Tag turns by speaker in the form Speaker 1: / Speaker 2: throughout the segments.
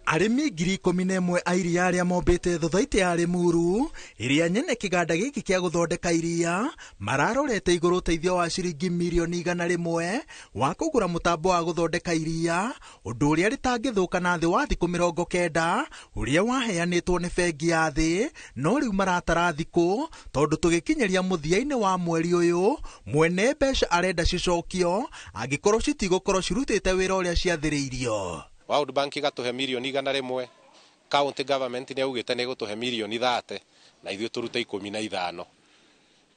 Speaker 1: Arĩmi 11,000 a iria arĩa mombĩte thothaitĩ ya Limuru ĩrĩa nyene kĩganda gĩkĩ kĩa gũthondeka iria mararorete igũrũ ũteithio wa ciringi mirioni 100 wa kũgũra mũtambo wa gũthondeka iria, ũndũ ũrĩa rĩtangĩthũka na thĩ wa thikũ 90 ũrĩa waheanĩtwo nĩ bengi ya thĩ, no rĩu maratara thikũ tondũ tũgĩkinyĩria mũthia-inĩ wa mweri ũyũ mwene mbeca arenda cicokio angĩkorwo citigũkorwo cirutĩte wĩra ũrĩa ciathĩrĩirio.
Speaker 2: World Bank ĩgatũhe mirioni 100, county government nĩ yaugĩte nĩ ĩgũtũhe mirioni 30 na ithuĩ tũrute 15.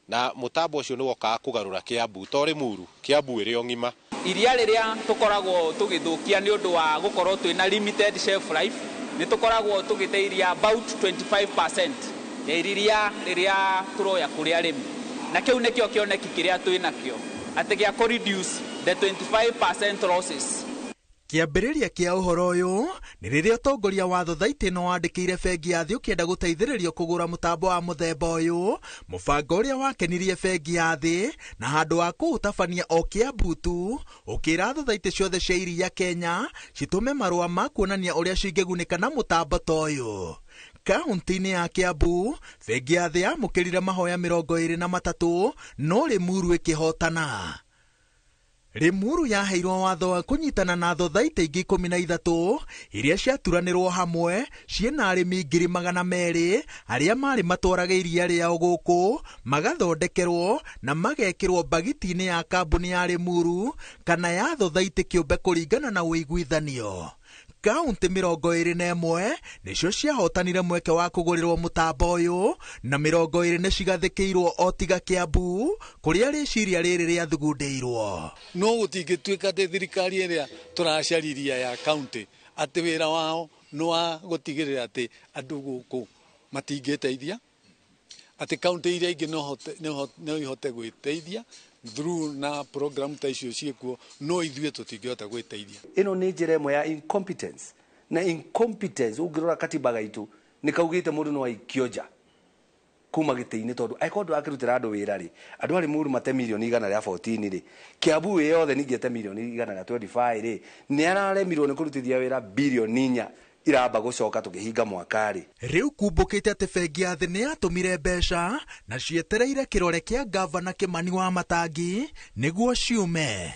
Speaker 2: Na mũtambo ũcio nĩ wokaga kũgarũra Kiambu, to Limuru, Kiambu ĩrĩ o ng'ima.
Speaker 3: Iria rĩrĩa tũkoragwo tũgĩthũkia nĩ ũndũ wa gũkorwo twĩna limited shelf life, nĩ tũkoragwo tũgĩte iria about 25% ya iria rĩrĩa tũroya kũrĩ arĩmi. Na kĩu nĩkĩo kĩoneki kĩrĩa twĩnakĩo, atĩ gĩa kũ reduce the 25% losses.
Speaker 1: Kĩambĩrĩria kĩa ũhoro ũyũ nĩ rĩrĩa ũtongoria wa thothaitĩ ĩno wandĩkĩire bengi ya thĩ ũkĩenda gũteithĩrĩrio kũgũra mũtambo wa mũthemba ũyũ, mũbango ũrĩa wakenirie bengi ya thĩ na handũ ha kũũtabania o Kiambu tu, ũkĩra thothaitĩ ciothe cia iria Kenya citũme marũa ma kuonania ũrĩa cingĩgunĩka na mũtambo ta ũyũ. Kaunti-inĩ ya Kiambu, bengi ya thĩ yamũkĩrire mahoya 23, no Limuru ĩkĩhotana. Limuru yaheirwo watho wa kũnyitana na thothaitĩ ingĩ 13 iria ciaturanĩrwo hamwe ciĩna arĩmi 200,000 arĩa marĩ matwarage iria rĩao gũkũ magathondekerwo na magekĩrwo mbagiti-inĩ ya kambuni ya Limuru kana ya thothaitĩ kĩũmbe kũringana na ũiguithanio. Kaunti 21 nĩcio ciahotanire mweke wa kũgũrĩrwo mũtambo ũyũ na 20 nĩcigathĩkĩirwo o tiga Kiambu kũrĩa rĩciria rĩrĩ rĩathugundĩirwo.
Speaker 4: No gũtingĩtuĩka atĩ thirikari ĩrĩa tũracariria ya kaunti atĩ wĩra wao nĩ wa gũtigĩrĩra atĩ andũ gũkũ matingĩteithia, atĩ kaunti iria ingĩ no ihote gwĩteithia through na program ta icio ciĩkuo, no ithuĩ tũtingĩhota gwĩteithia.
Speaker 5: Ĩno nĩ njĩra ĩmwe ya incompetence, na incompetence ũngĩrora katiba gaitũ nĩ kaugĩte mũndũ no aikio nja kuma gĩtĩ-inĩ tondũ angĩkorwo ndũrakĩrutĩra andũ wĩra rĩ, andũ a Limuru mate mirioni 114 rĩ, Kiambu ĩ yothe ningĩ ĩte mirioni 125 rĩ, nĩ araremirwo nĩ kũrutithia wĩra birioni 4 iramba gũcoka tũkĩhinga mwaka rĩ.
Speaker 1: Rĩu kumbũkĩte atĩ bengi ya thĩ nĩ yatũmire mbeca na cietereire kĩrore kĩa gavana Kimani wa Matangi nĩguo ciume.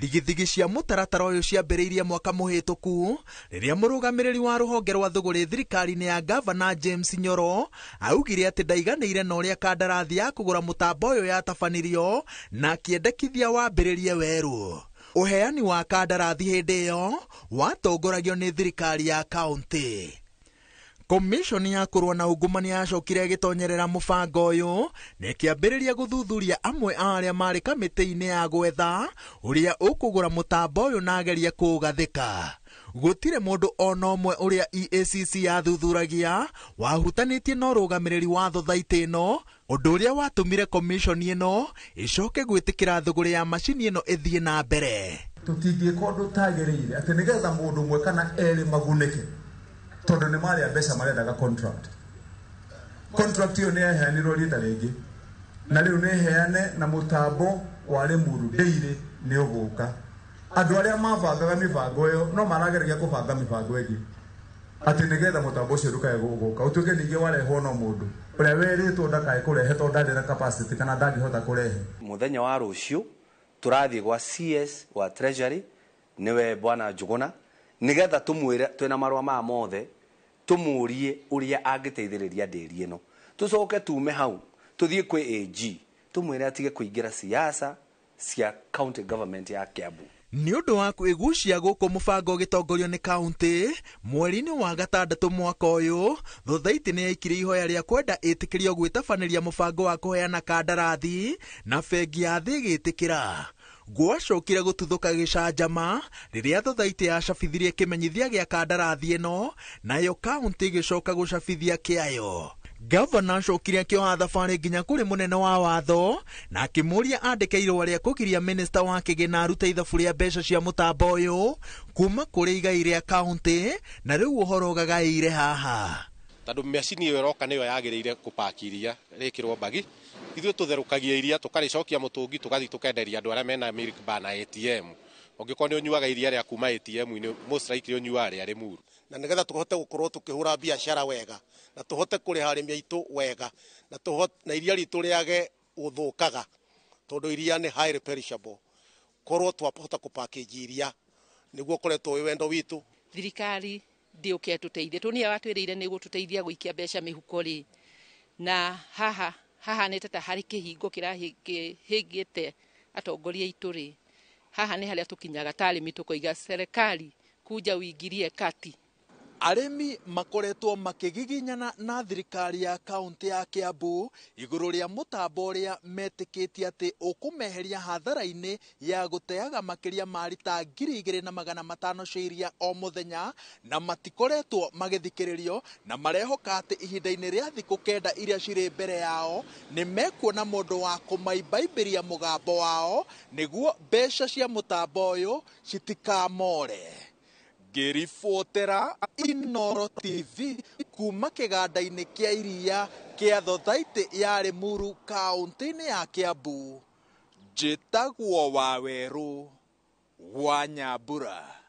Speaker 1: Thigithigi cia mũtaratara ũyũ ciambĩrĩirie mwaka mũhĩtũku rĩrĩa mũrũgamĩrĩri wa rũhonge rwa thũgũrĩ thirikari-inĩ ya gavana James Nyoro augire atĩ ndaiganĩire na ũrĩa kandarathi ya kũgũra mũtambo ũyũ yatabanirio na akĩendekithia wambĩrĩrie werũ. Ũheani wa kandarathi hĩndĩ ĩyo watongoragio nĩ thirikari ya kaunti. Komishoni ya kũrũa na ungumania yacokire ĩgĩtonyerera mũbango ũyũ na ĩkĩambĩrĩria gũthuthuria amwe a arĩa marĩ kamĩtĩ-inĩ ya gwetha ũrĩa ũkũgũra mũtambo ũyũ na agerie kũũgathĩka. Gũtirĩ mũndũ ona ũmwe ũrĩa EACC yathuthuragia wahutanĩtie na ũrũgamĩrĩri wa thothaitĩ ĩno, ũndũ ũrĩa watũmire komishoni ĩno ĩcoke gwĩtĩkĩra thũgũrĩ ya macini ĩno ĩthiĩ na mbere.
Speaker 6: Tũtingĩka ũndũ ũtagĩrĩire atĩ nĩgetha mũndũ ũmwe kana erĩ magunĩke tondũ nĩ marĩa mbeca marendaga contract. Contract ĩyo nĩ yaheanirwo rita rĩngĩ na rĩu nĩ heane na mũtambo wa Limuru Dairy nĩ ũgũka. Andũ arĩa mabangaga mĩbango ĩyo no marageragia kũbanga mĩbango ĩngĩ atĩ nĩgetha mũtambo ũcio ndũkae gũka ũtuĩke ningĩ warehwo no mũndũ ũrĩa werĩtwo ndakae kũrehe tondũ ndarĩ na capacity kana ndangĩhota kũrehe.
Speaker 5: Mũthenya wa rũciũ tũrathiĩ gwa CS wa Treasury nĩwe Bwana Njuguna nĩgetha tũmwĩre twĩna marũa maya mothe tũmũrie ũrĩa angĩteithĩrĩria ndĩri ĩno. Tũcoke tume hau tũthiĩ kwĩ AG tũmwĩre atige kũingĩra siasa cia county government ya Kiambu.
Speaker 1: Nĩ ũndũ wa kwĩgucia gũkũ mũbango ũgĩtongorio nĩ kaunti mweri-inĩ wa gatandatũ mwaka ũyũ, thothaitĩ nĩ yaikirie ihoya rĩa kwenda ĩtĩkĩrio gwĩtabanĩria mũbango wa kũheana kandarathi na bengi ya thĩ ĩgĩtĩkĩra. Gwacokire gũtuthũka gĩcanjama rĩrĩa thothaitĩ yacabithirie kĩmenyithia gĩa kandarathi ĩno, nayo kaunti ĩgĩcoka gũcabithia kĩayo. Gavana acokire akĩoha thabarĩ nginya kũrĩ mũnene wa watho na akĩmũria andĩke irũa rĩa kũgiria minista wa kĩgĩna arute ithabu rĩa mbeca cia mũtambo ũyũ kuma kũrĩ igai rĩa kaunti, na rĩu ũhoro ũgagaĩire haha.
Speaker 2: Tondũ macini ĩyo ĩroka nĩyo yagĩrĩire kũpaki iria rĩkĩrwo mbagi, ithuĩ tũtherũkagia iria tũkarĩcokia mũtũngi tũgathiĩ tũkenderia andũ arĩa mena milk bar na ATM. Ũngĩkorwo nĩ ũnyuaga iria rĩa kuma ATM-inĩ, most likely ũnyuaga rĩa Limuru.
Speaker 7: Na nĩgetha tũhote gũkorwo tũkĩhũra biacara wega na tũhote kũrĩha arĩmi aitũ wega na tũhote na iria ritũ rĩage gũthũkaga tondũ iria nĩ highly perishable, korwo twahota kũ package iria nĩguo ũkoretwo wĩ wendo witũ.
Speaker 8: Thirikari ndĩũke ĩtũteithie tũ nĩyo watwĩrĩire nĩ gũtũteithia gũikia mbeca mĩhuko rĩ, na haha hahanĩte ta harĩ kĩhingo kĩrahĩngĩte atongoria aitũ rĩ, haha nĩ harĩa tũkinyaga ta arĩmi tũkoiga serikali kuja uingilie kati.
Speaker 1: Arĩmi makoretwo makĩgiginyana na thirikari ya kaunti ya Kiambu igũrũ rĩa mũtambo ũrĩa metĩkĩtie atĩ ũkũmeheria hathara-inĩ ya gũteaga makĩria ma rita 2500 cia iria o mũthenya, na matikoretwo magĩthikĩrĩrio, na marehoka atĩ ihinda-inĩ rĩa thikũ 9 iria cirĩ mbere yao nĩ mekuona mũndũ wa kũmaimbaimbĩria mũgambo wao nĩguo mbeca cia mũtambo ũyũ citikamore. Ngĩribotera Inooro TV kuma kĩganda-inĩ kĩa iria kĩa thothaitĩ ya Limuru kaunti-inĩ ya Kiambu, njĩtagwo Wawerũ wa Nyambura.